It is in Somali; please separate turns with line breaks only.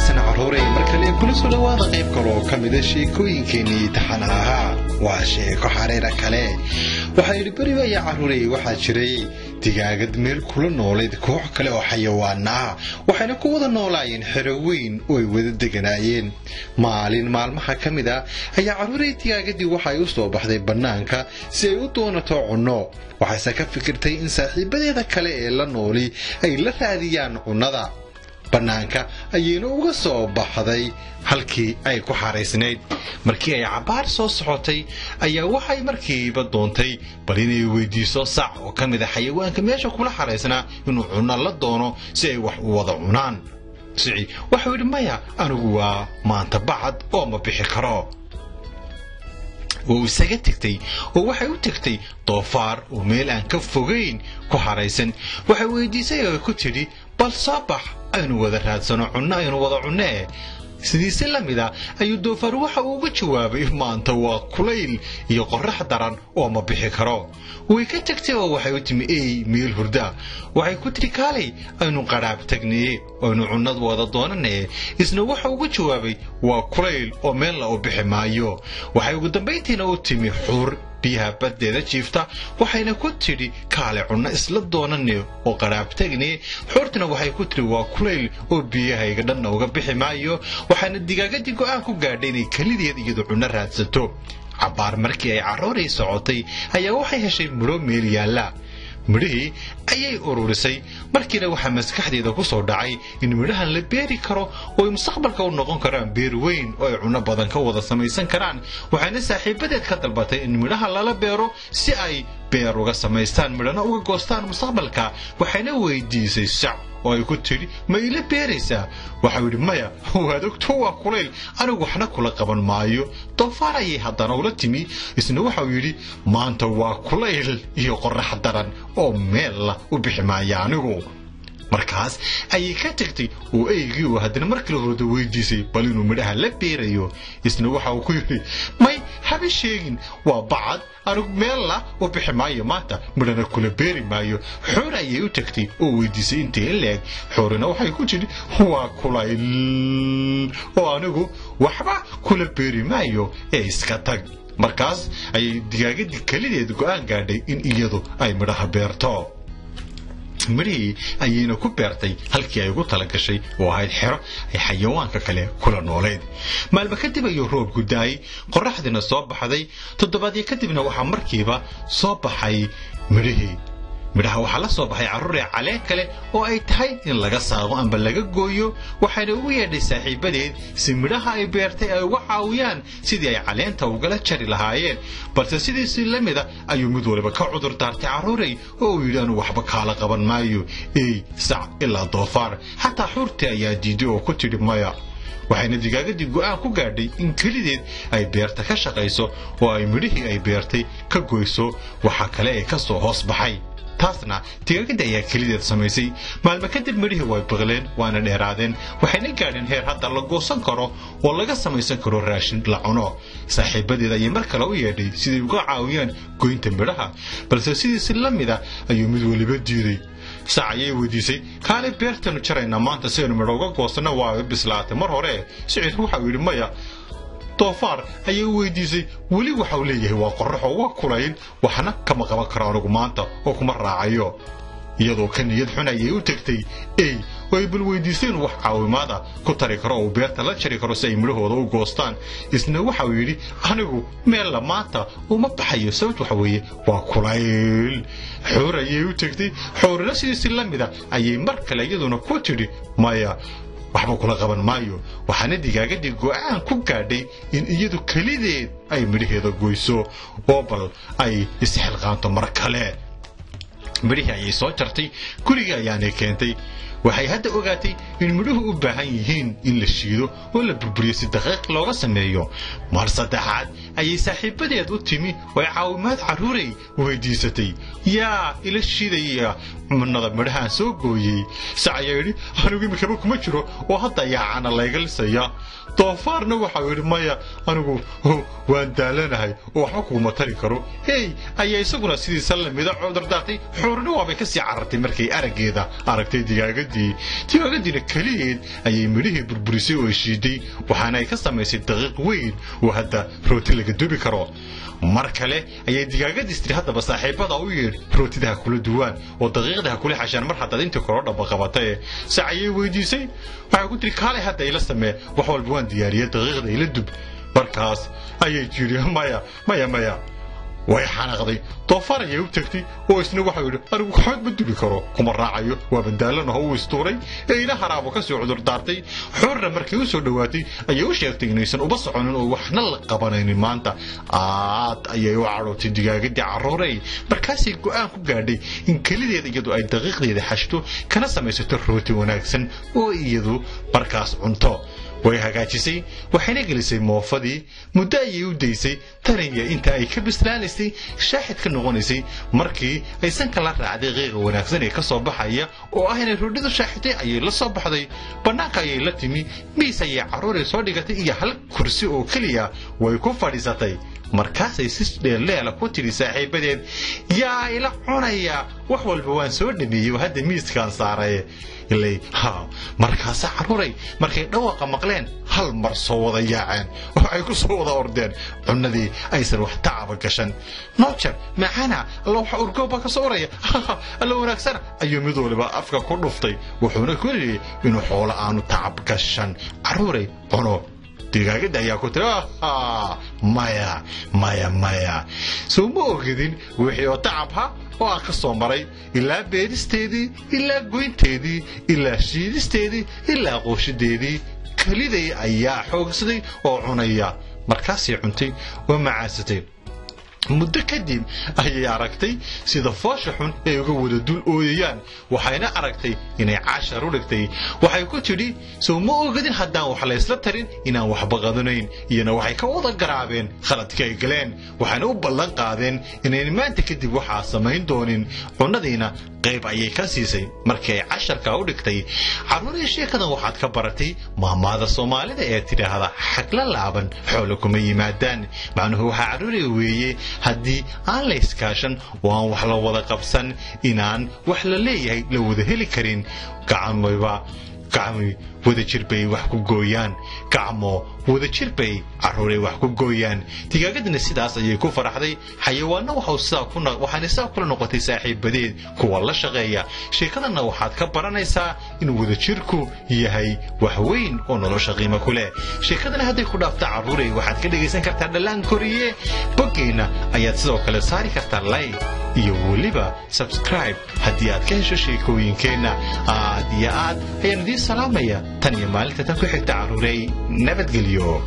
Wanaagsan carruuray, mar kale kula soo dhawaada qayb kaloo ka mida sheekooyinkeenii taxana ahaa. Waa sheeko xariira kale. Waxaa yidhi beriba ayaa carruuray waxaa jiray digaagad meel kula noolayd koox kale oo xayawaana ah, waxayna ku wada noolaayeen xero weyn oo ay wada deganaayeen. Maalin maalmaha ka mid ah ayaa carruuray digaagadii waxay u soo baxday bannaanka si ay u doonato cunno. Waxayse ka fikirtay in saaxiibadeeda kale ee la nooli ay la raadiyaan cunnada. Bannaanka ayayna uga soo baxday halkii ay ku xaraysnayd. Markii ay cabbaar soo socotay ayaa waxay markiiba doontay bal inay weydiiso sac oo ka mid a xayawaanka meesha kula xaraysnaa inuu cunno la doono si ay wax u wada cunaan. Sici waxuu yidhi, "Maya, anigu waa maanta bacad oo ma bixi karo." Wuu isaga tegtay oo waxay u tegtay doofaar oo meel aan ka fogayn ku xaraysan. Waxay weydiisay oo ku tidhi, "Bal soo bax, aynu wada raadsano cunno, aynu wada cunnee." Sidiisi la mid a ayuu doofaar waxa uu uga jawaabay, "Maanta waa kulayl iyo qorrax daran oo ma bixi karo." Way ka tegtay oo waxay u timi ey meel hurda. Waxay ku tidhi, "Kaalay, aynu qadhaab tagnaye, aynu cunnad wada doonanaye." Isna waxa uga jawaabay, "Waa kulayl oo meelna u bixi maayo." Waxay ugu dambayntiina u timi xuur biyaha baddeeda jiifta, waxayna ku tidhi, "Kaale, cunno isla doonane oo qaraab tagne." Xuurtuna waxay ku tidhi, "Waa kulayl oo biyahayga dhanna uga bixi maayo." Waxaana digaagadii go'aan ku gaadhay inay kelideed iyadu cunno raadsato. Cabbaar markii ay carruuray socotay ayaa waxay heshay midho meel yaalla. Midhihii ayay ururisay. Markiina waxaa maskaxdeeda ku soo dhacay in midhahan la beeri karo oo ay mustaqbalka u noqon karaan beer weyn oo ay cunno badan ka wada samaysan karaan. Waxayna saaxiibadeed ka dalbatay in midhaha lala beero si ay beer uga samaystaan, midhana uga goostaan mustaqbalka. Waxayna weydiisay sac oo ay ku tidhi, "Ma ila beeraysaa?" Waxau yidhi, "Maya, waad ogto, waa kulayl, anigu waxna kula qaban maayo." Doofaar ayay haddana ula timi. Isna waxau yidhi, "Maanta waa kulayl iyo qorrax daran oo meella u bixi maaya anigu." Markaas ayay ka tagtay oo eygii uu haddana markii horada weydiisay bal inuu midhaha la beerayo. Isna waxa uu ku yidhi, "May, haba sheegin, waa bacad, anigu meella u bixi maayo maanta, midhana kula beeri maayo." Xuur ayay u tagtay oo weydiisay intii leeg. Xuurina waxay ku tidhi, "Waa kulayl oo anigu waxba kula beeri maayo ee iska tag." Markaas ayay digaagadii kelideed go'aan gaadhay in iyadu ay midhaha beerto. Midhihii ayayna ku beertay halkii ay ugu tala gashay oo ahayd xero ay xayawaanka kale kula noolayd. Maalmo kadib ayuu roobku da'ay, qorraxdiina soo baxday. Toddobaadyo kadibna waxaa markiiba soo baxay midhihii. Midhaha waxaa la soo baxay carruuree caleen kale oo ay tahay in laga saaqo amba laga gooyo. Waxayna ugu yeedhay saaxiibadeed si midhaha ay beertay ay uga caawiyaan sidii ay caleenta ugala jari lahaayeen. Balse sidiisii la mida ayuu mid waliba ka cudur daartay carruurey oo uu yidhi, "Anu waxba kaala qaban maayo," ey, sac ilaa doofaar. Xataa xuurtii ayaa diiday oo ku tidhi maya. Waxayna digaagadii go'aan ku gaadhay in kelideed ay beerta ka shaqayso oo ay midhihii ay beertay ka goyso waxa kale ee ka soo hoos baxay. Taasna digaagadda ayaa kelideed samaysay. Maalmo kadib midhihii way biqleen, waana dheeraadeen, waxayna gaadheen heer hadda la goosan karo oo laga samaysan karo raashin la cuno. Saaxiibadeed ayay mar kale u yeedhay siday uga caawiyaan goynta midhaha, balse sidiisi la mida ayuu mid weliba diiday. Sac ayay weydiisay, "Kaale, beertanu jaraynaa maanta si aynu midho uga goosanno, waa bislaatay mar hore." Sicid waxau yidhi, "Maya." Doofaar ayay weydiisay. Weli waxau leeyahay, "Waa qorraxoo waa kulayl, waxna kama qaban karo anigu maanta oo kuma raacayo." Iyadoo ka niyad xun ayay u tegtay ey oo ay bal weydiisay inuu wax caawimaad ah ku tari karo oo uu beerta la jari karo si ay midhahooda u goostaan. Isna waxau yidhi, "Anigu meella maanta uma baxayo, sababt waxa weeye waa kulayl." Xuur ayay u tegtay. Xuurina sidiisi la mida ayay mar kale iyaduna ku tidhi, "Maya, waxba kula qaban maayo." Waxaana digaagadii go'aan ku gaadhay in iyadu kelideed ay midhaheeda goyso oo bal ay isxilqaanto mar kale. Midhihii ayay soo jartay, gurigii ayaanay keentay. Waxay hadda ogaatay in midhuhu u baahan yihiin in la shiido oo la burburiyo si daqiiq looga sameeyo. Mar saddexaad ayay saaxiibadeed u timi oo ay caawimaad carruurey weydiisatay. Yaa ila shiidaya cunnada midhahaan soo gooyey? Sac ayaa yidhi, anigu imikaba kuma jiro oo hadda ayaa cana layga lisaya. Doofaarna waxau yidhi, maya, anigu waan daalanahay oo waxba kuguma tari karo. Hey ayaa isaguna sidiisa lamida cudurdaartay. Xuurina waabay ka sii carartay markay araggeeda aragtay digaagadii. Digaagadiina keliyeed ayay midhihii burburisay oo shiiday, waxaana ay ka samaysay daqiiq weyn oo hadda rooti laga dubi karo. Mar kale ayay digaagadii tiri, haddaba saaxiibada u yeedh, rootida ha kula duwaan oo daqiiqda ha kula xashaan mar haddaad intii koro dhamba qabatae. Sac ayay weydiisay, waxay ku tiri, kaalay hadda ila samee, wax walba waan diyaariyey, daqiiqda ila dub. Markaas ayay tiri, maya, maya, maya. Way xanaaqday. Doofaar ayay u tagtay oo isna waxau yidhi, anigu xoog ma dubi karo, kuma raacayo, waa bandaalanaho. Uu istuuray ee ila haraabo ka soo cudurdaartay. Xuurna markay u soo dhowaatay ayay u sheegtay inaysan uba soconin oo waxna la qabanaynin maanta. Aad ayay u cadhootay digaagadii carruurey. Markaasay go'aan ku gaadhay in kelideed iyadu ay daqiiqdeeda xashto kana samaysato rooti wanaagsan oo iyadu markaas cunto. Way hagaajisay, waxayna gelisay moofadii. Muddo ayay u daysay taniya inta ay ka bislaanaysay, shaaxid ka noqonaysay. Markii ay sanka la raacday qiiqa wanaagsan ee ka soo baxaya oo ah inay roodhidu shaaxitay, ayay la soo baxday bannaanka, ayay la timi. Miis ayay carruuray soo dhigatay iyo hal kursi oo keliya. Way ku fadhiisatay. Markaasay si dheeldheela ku tidhi saaxiibadeed, yaa ila cunaya? Wax walba waan soo dhameeyey oo hadda miiskaan saaray ilay. Ha markaasa carruuray markay dhawaaqa maqleen hal mar soo wada yaaceen oo ay ku soo wada ordeen cunnadii aysan wax tacaba gashan. Noojar macana alla, waxa urgooba ka soo oraya, alla wanaagsana, ayuu mid waliba afka ku dhuftay, wuxuuna ku yidhi inuu xoolo aanu tacab gashan carruuray cuno. Digaagadda ayaa ku tiri, maya, maya, maya, soo ma ogidin wixii oo tacabha oo aan ka soo maray, ilaa beeristeedii, ilaa goynteedii, ilaa shiidisteedii, ilaa qooshideedii? Keliday ayaa xoogsaday oo cunaya. Markaasay cuntay oo macaasatay. Muddo kadib ayay aragtay sida foosha xun ay uga wada dul ooyayaan, waxayna aragtay inay cashar u dhigtay. Waxay ku tidhi, soo ma ogadin haddaan wax laysla tarin inaan waxba qadanayn? Iyana waxay ka wada garaabeen khaladkii ay galeen, waxayna u ballan qaadeen inayn maanta kadib waxaa samayn doonin. Cunnadiina qayb ayay ka siisay markii ay casharka u dhigtay. Carruurii, sheekadan waxaad ka baratay maamaada Soomaalida ee tidhaahda, xagla laaban xoolo kuma yimaadaan. Macnuhu waxaa carruurii weeye, haddii aan la iskaashan oo aan wax la wada qabsan, inaan wax la leeyahay la wada heli karin. Gacmoba gacmi wadajir bay wax ku gooyaan, gacmo wadajir bay carruuray wax ku gooyaan. Digaagadina sidaas ayay ku faraxday. Xayawaanna waxaana sidaa kula noqotay saaxiibadeed kuwa la shaqeeya. Sheekadanna waxaad ka baranaysaa in wadajirku yahay wax weyn oo nolosha qiimo ku leh. Sheekadana hadday ku dhaafta carruuray, waxaad ka dhegaysan kartaa Dhallaan Koriye boggeenna. Ayaad sidoo kale saari kartaa like iyo weliba subscribe haddii aad ka hesho sheekooyinkeenna. Aad iyo aad ayaan idiin salaamaya. Tan iyo maalinta tan ku xigta carruurey, nabadgelyo.